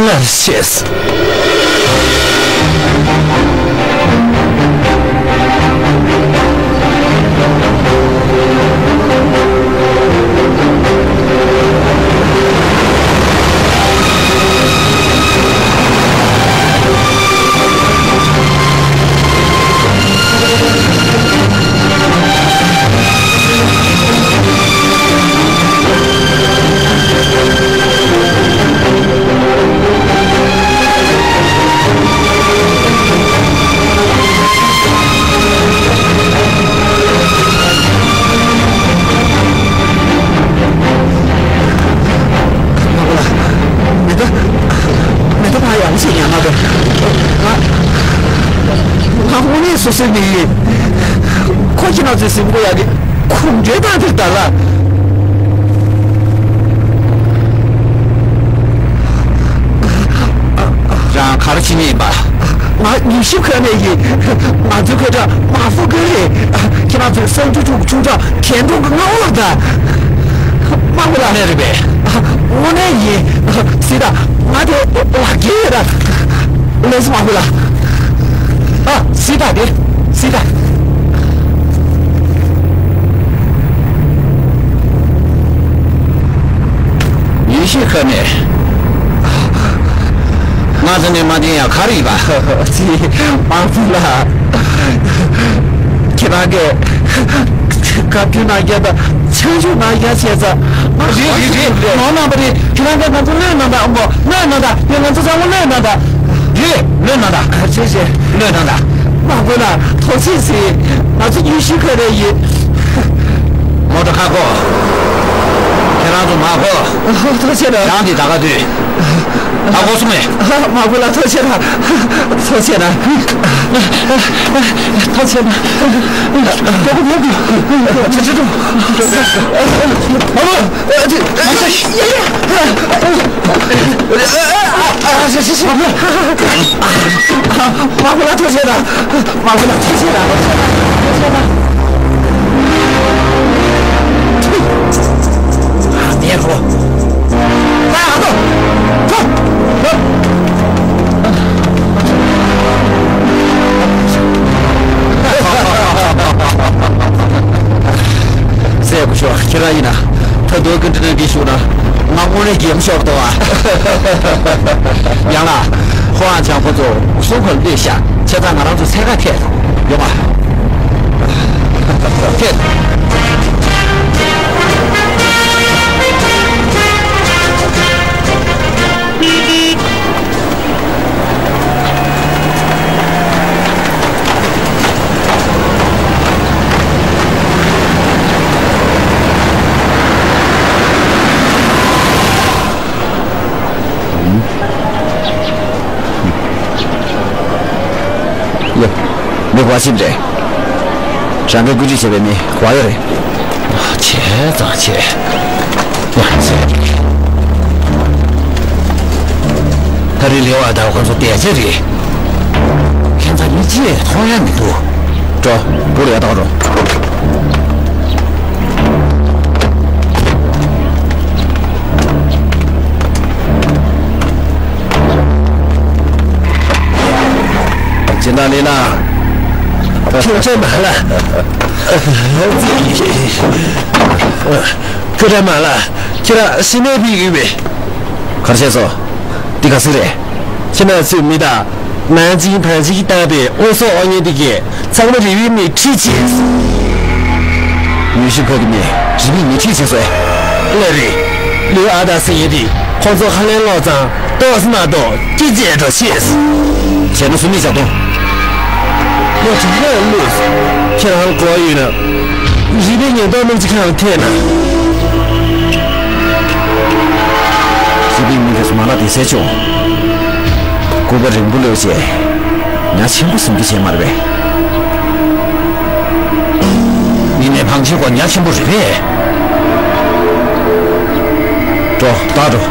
ལར་ཤེས། མེ་ཏོག་མེ་ཏོག་ཕ་ཡག་ཤོས་ཉག་མ་དོ། ང་ང་དངོས་གནས་སོ་སོའི་མི་ཡིན། ཁོ་ཁྱེད་རང་ཚོའི་གཟིམ་ཁོ་ཡག་གི་གུང་ཁྲན་ཏང་དེར་ད་ལ། རང་ག་རེ་བྱེད་མཁན་ཡིན་པ། ང་ཉི་ཤུ་ཁ་ནས་ཡིན། ང་ཚོའི་ཁ་གྲངས་དམག་ཟོར་ཁ་རེད། ཁྱེད་རང་ཚོའི་གསང་སྤྱོད་ཕྲུ་གུ་ཆུང་དྲགས་གྱེན་དྲུང་གི་མངའ་འོག་ལ་ད། དམག་དཔོན་ལགས། དངོས་གནས་རེད་པས། དངོས་གནས་ཡིན། སྲིད་ད་ང་དེ་ལག་འཁྱེར་ཡོད་ད། ལགས་སོ་དམག་དཔོན་ལགས། ཨ། སྲིད་ད་དེ། སྲིད་ད། ཉི་ཤུ་ཁ་ནས། ང་ཚོ་ནས་མ་བསྟན་ཡ་ག་རེ་ཡིན་པ། ཅི། དམག་དཔོན་ལགས། ཁྱེད་རང་གིས་བཀའ་བཀྱོན་གནང་རྒྱུ་དང་ཆང་ཞུ་གནང་རྒྱུ་བྱས་ཙང་། རེད་རེད་རེད། ནོར་གནང་པ་རེད། ཁྱེད་རང་གིས་ང་ཚོ་བློས་གནང་དང་། ཨ་མོ། བློས་གནང་དང་། ཡ། ང་ཚོ་ཚང་མ་བློས་གནང་དང་། རེད། བློས་གནང་དང་། ཨ། ཆེ་ཆེ། བློས་གནང་དང་། དམག་དཔོན་ལགས། ཐུགས་རྗེ་གཟིགས། ང་ཚོ་ཉི་ཤུ་ཁ་རེ་ཡིན། མོ་ཏོ་ཁ་ཁོ། ཁྱེད་རང་ཚོ་མ་ཁོ། ཐུགས་རྗེ་གནང་། རང་འདི་ད་ག་དུས། ད་གོ་སོང་ངས། དམག་དཔོན་ལགས་ཐུགས་རྗེ་གནང་། ཐུགས་རྗེ་གནང་། ཐུགས་རྗེ་གནང་། ཨ་ལོ། དམག་དཔོན་ལགས་ཐུགས་རྗེ་གནང་། དམག་དཔོན་ལགས་ཐུགས་རྗེ་གནང་། དམག་དཔོན་ལགས་ཐུགས་རྗེ་གནང་། ཐུགས་རྗེ་གནང་། ཐུགས་རྗེ་གནང་། ཨ། དེ་རོ། ད་ཨ་ཏོ། ཐོ། ཐོ། སྲས་སྐུ་ཞབས། ཁྱེད་རང་ཡིན་ན། ད་དུང་གི་འདྲི་ན་འདི་ཞུ་ན། ང་དངོས་གནས་འགྱེམ་ཤོར་འདུག་ཨ། ཡང་ལ། ཧོ་ཨན་ཆང་ཁོ་ཚོ་གསུང་ཁར་ལུས་ཤག་བྱས་ཙང་ང་རང་ཚོ་འཚོལ་ག་ཐད་ཡོང་ཨ། ཐད། ཡ། མི་ག་ཞིག་རེད། རང་གིས་བཀོད་སྒྲིག་བྱས་པའི་མི་ག་ཡོད་རེད། བྱས་ཙང་བྱས། ཡ། ད་རེས་ལེ་བ་དང་ཁོ་ཚོ་བསྡད་ཆ་རེད། ཁྱེད་ཚོ་མི་གཅིག་མཐོང་ཡ་མི་འདུག་འགྲོ། སྒུག་ལ་ཡ་ད་འགྲོ། སྦྱིན་བདག་ལི་ལ། ཁྱོད་ཚོ་མ་ལ། སྐུ་དྲག་མ་ལ། ཁྱེད་རང་ཤི་ནས་ཕེབས་ཡོད་པས། ག་རེ་བྱས་སོང་། འདི་ག་ཟིག་རེད། ཁྱེད་རང་ཚོས་མི་དང་ནང་ཅིག་བང་ཅིག་བཏང་པའི་དབང་སོགས་དབང་ཉན་དེ་གས་ཚང་མ་རི་བོའི་མིས་ཁྲིད་བྱས། མྱུལ་ཞིབ་ཁང་གི་མིས་རི་བོའི་མིས་ཁྲིད་བྱས་སོང་། ལགས་རེད། ལུའུ་ཨ་ཏ་ཟེར་མཁན་དེ་ཁོང་ཚོ་ཧ་ལས་ལོག་ཙང་ཏོག་ཙམ་མ་གཏོགས་སྐྱིད་ཅེས་འགྲོ་ཤེས། བྱས་ན་སུ་མིག་ལྕགས་སྡོང་། ངས་དྲན་པ་ལོས། ཁྱེད་རང་གོ་བ་ཡོད་ན། རི་པའི་ཉེན་རྟོག་དམག་སྤྱི་ཁང་ལ་ཐད་ན། རི་པའི་མི་དེ་ཚོ་མ་ལག་དེ་ཟས་བྱུང་། སྐུ་པར་རིང་པོ་ལོས་བྱས། ཉ་ཆེན་པོ་བཟུང་རྒྱུ་བྱས་མ་རེད་པས། མི་ནས་བང་ཆེན་གོ་ཉ་ཆེན་པོ་རེད་པས། འགྲོ་ད་འགྲོ།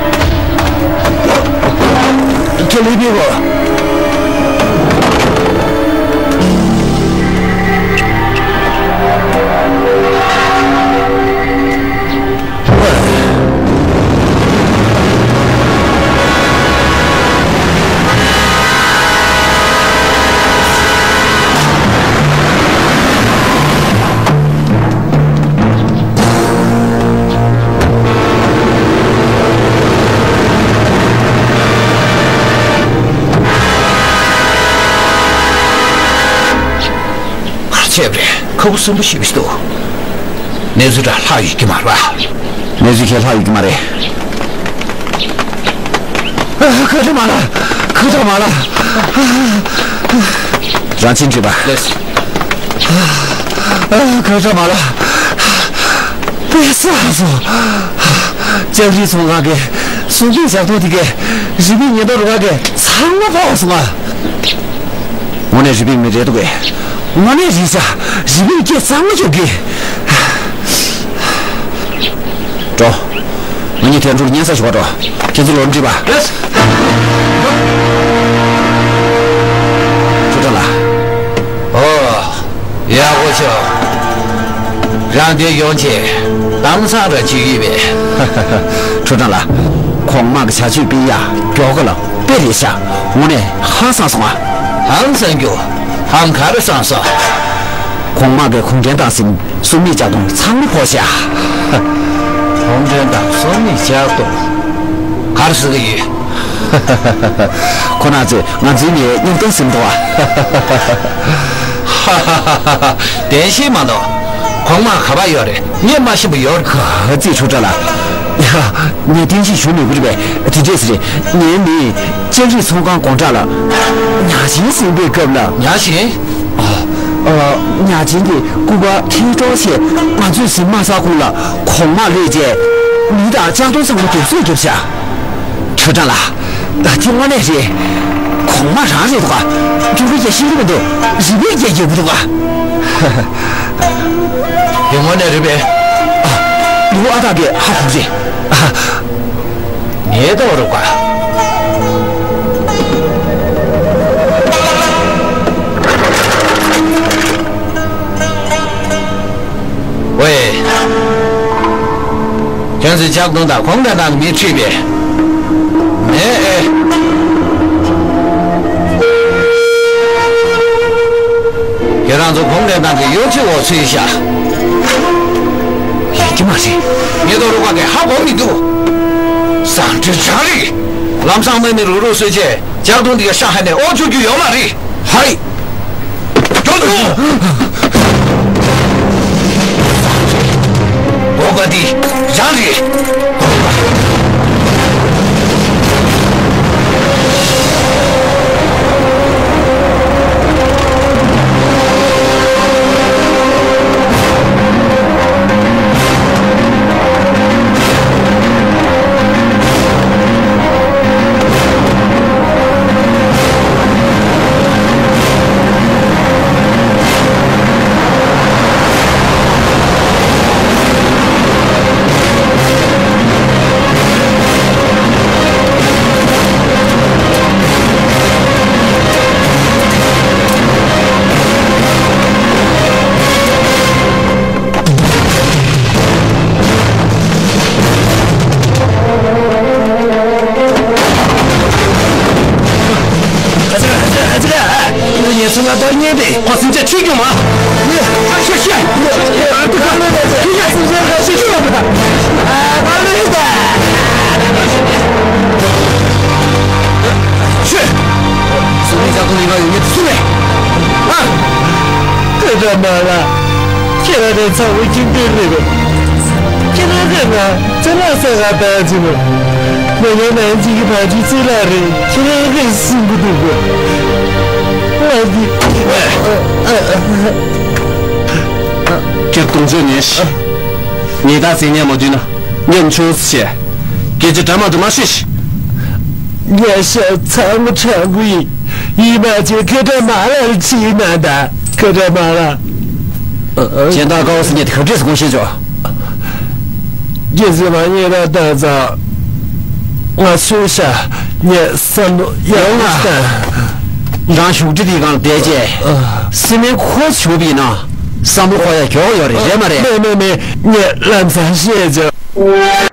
ཁྱེད་ལི་པི་གོ། ག་རེ་བྱས་པ་རེད། ཁ་བུ་སུན་པོ་ཞེ་པོ་ཞིག་འདུག་གནས་ཚུལ་འདྲ་ལྷག་ཡོད་ཀྱི་མ་རེད་པ། གནས་ཚུལ་གང་ཡང་ལྷག་ཡོད་ཀྱི་མ་རེད། ཨ། ཁ་བྲལ་མ་ལ། ཁ་བྲལ་མ་ལ། རང་བཙན་བརྗོད་པ། ལགས་སོ། ཨ། ཁ་བྲལ་མ་ལ། དཔེ་བསགས་སོང་། ལྕགས་རིའི་ཚོང་ཁང་གི་སུམ་པའི་ཞག་ཐོག་དེ་གའི་རི་པའི་ཉེན་རྟོག་རུ་ཁག་གིས་ཚང་མ་ཕོག་སོང་ང་། དངོས་གནས་རི་པའི་མི་རེད་འདུག་གས། དངོས་གནས་རེད་ཤག་རི་པའི་སྐད་གཙང་མ་རྒྱོབ་གི། འགྲོ། ང་གཉིས་དེ་འཕྲོར་སྙན་སེང་ཞུ་བར་འགྲོ། ཁྱེད་ཚོ་ལོག་འགྲིག་པ། ལགས། ཁྲུ་ཁྲ་ལགས། ཨོ། ཡག་པོ་བྱུང་། རང་དེ་ཡོང་ཆེད་གཏམ་བཟང་ར་བྱེད་ཀྱི་ཡོད་པས། ཁྲུ་ཁྲ་ལགས། གོང་མ་གི་བྱ་སྤྱོད་སྤེལ་ཡ་མགྱོགས་ག་ལ་དཔེ་རེད་ཤག་དངོས་གནས་ཧང་སངས་སོང་ང་། ཧང་སངས་རྒྱུ། ཧང་ག་རེ་སངས་སོང་། གོང་མ་གི་གུང་ཁྲན་ཏང་སྲིད་སུམ་མི་ལྕགས་སྡོང་ཚང་མ་ཕོག་ཤག་གུང་ཁྲན་ཏང་སུམ་མི་ལྕགས་སྡོང་། ག་རེ་ཟེར་གི་ཡོད། ཁོ་ན་ཚོས་ང་ཚོའི་ནས་མཉམ་དུ་ཟིན་འདུག་ཨ། ཧ་ཧ་ཧ་ཧ། བདེན་ཤེས་མ་གཏོགས། གོང་མ་ག་པར་ཡོད་རེད། ངས་མ་ཤེས་པ་ཡོད་རེད། ག་ཚིག་ཁྲུ་ཁྲ་ལགས། ཡ། ངས་བསྟན་བཤིག་ཞུ་མི་དགོས་རེད་པས། དེ་འདྲས་རེད། ངའི་མིས་ལྕགས་རིའི་ཚོང་ཁང་སྒོ་འགྲམ་ལ་ཉ་ཆེན་ཟིན་པའི་སྐབས་ལ། ཉ་ཆེན། ཨ། ཉ་ཆེན་དེ་སྐུ་པར་ཁྱེར་འགྲོ་བྱས་ང་ཚོས་ཟིན་མ་ཚར་གོང་ལ་གོང་མ་སླེབས་རྗེས་མི་དང་ལྕགས་སྡོང་ཚང་མ་དུག་གསོད་བརྒྱབ་ཤག་ཁྲུ་ཁྲ་ལགས། ད་དེ་དངོས་གནས་རེད། གོང་མ་རང་རེད་འདུག་ག་འགྲུལ་པའི་རྒྱ་ཤེས་ཀྱི་མི་འདུག་རི་པའི་རྒྱ་རྒྱབ་ཀྱི་འདུག་ག་དེ་དངོས་གནས་རེད་པས། ཨ། ལུའུ་ཨ་སྟག་གིས་ཧ་གོ་རེད། ཨ། ངའི་ཐོག་རུ་བཀའ། ཝེ། ཁྱོད་ཚོས་ལྕགས་སྡོང་དང་གུང་ཁྲན་ཏང་གི་མི་ཁྲིད་པས། མེད་ཨེ། ཁྱེད་རང་ཚོ་གུང་ཁྲན་ཏང་གི་གཡོ་ཇུས་འོག་ཚུད་ཤག་ཡིན་གྱི་མ་རེད། ངའི་ཐོག་རུ་བཀའ་གིས་ཧ་གོ་མི་འདུག་བཟང་སྤྱོད་རང་རིགས། ལམ་སང་དམག་མི་རུག་རུག་བཟོས་རྗེས་ལྕགས་སྡོང་འདི་ག་ཤ་ཧ་ནས་ཨོ་བཅུག་རྒྱུ་ཡོད་མ་རེད། ཧའི། མགྱོགས་འགྲོ། འོ་ག་འདི་རང་རེད། མ་ལ། ཁྱེད་རང་རེད་ཚ་བོ་ཁྱིམ་སྡོད་རེད་པས། ཁྱེད་རང་གིས་ང་ཅ་ལག་ཟ་ག་བཏང་ཅི་མོ། ང་ཡང་ནང་གཅིག་གི་བར་གྱི་རྩིས་ལ་རེད། ཁྱེད་རང་གིས་སྲིན་པོ་འདུག་གོ། ང་འདི། ཁྱེད་གདོང་ཚོད་ཉེས་ཤི། ཉེས་དག་ཟིན་ཉེས་མ་བསྡུས་ན་ཉམ་ཆུང་ཟེར། སྐད་ཆ་འདྲ་མ་འདྲ་མ་བཤད་ཤི། ཉེས་ཤ་ཚང་མ་དྲང་པོ་ཡིན། ཡིན་པ་ཅིག་ཁ་བྲལ་མ་ལ་ཕྱིན་ན་ད་ཁ་བྲལ་མ་ལ། སྦྱིན་བདག་ཀའོ་སི་ཉིད་ག་འདྲས་སུ་དགོངས་བཞེས་ཆོག་རྒྱལ་སྲས་མ་ཉེས་ར་ད་ཙ། ང་སུ་ཤ་ཉེས་བསམ་བློ་ཡག་ཡོང་ང་། རང་བཞུགས་ཁྲི་དེའི་སྒང་བསྡད་རྗེས། སེམས་མེད་ཁོ་བྱུང་བ་ཡིན་ན་བསམ་བློ་འཁོར་ཡ་མགྱོགས་ཡོད་རེད། རེད་མ་རེད། མེད་མེད་མེད། ངས་ལམ་སང་བཤད་ཆོག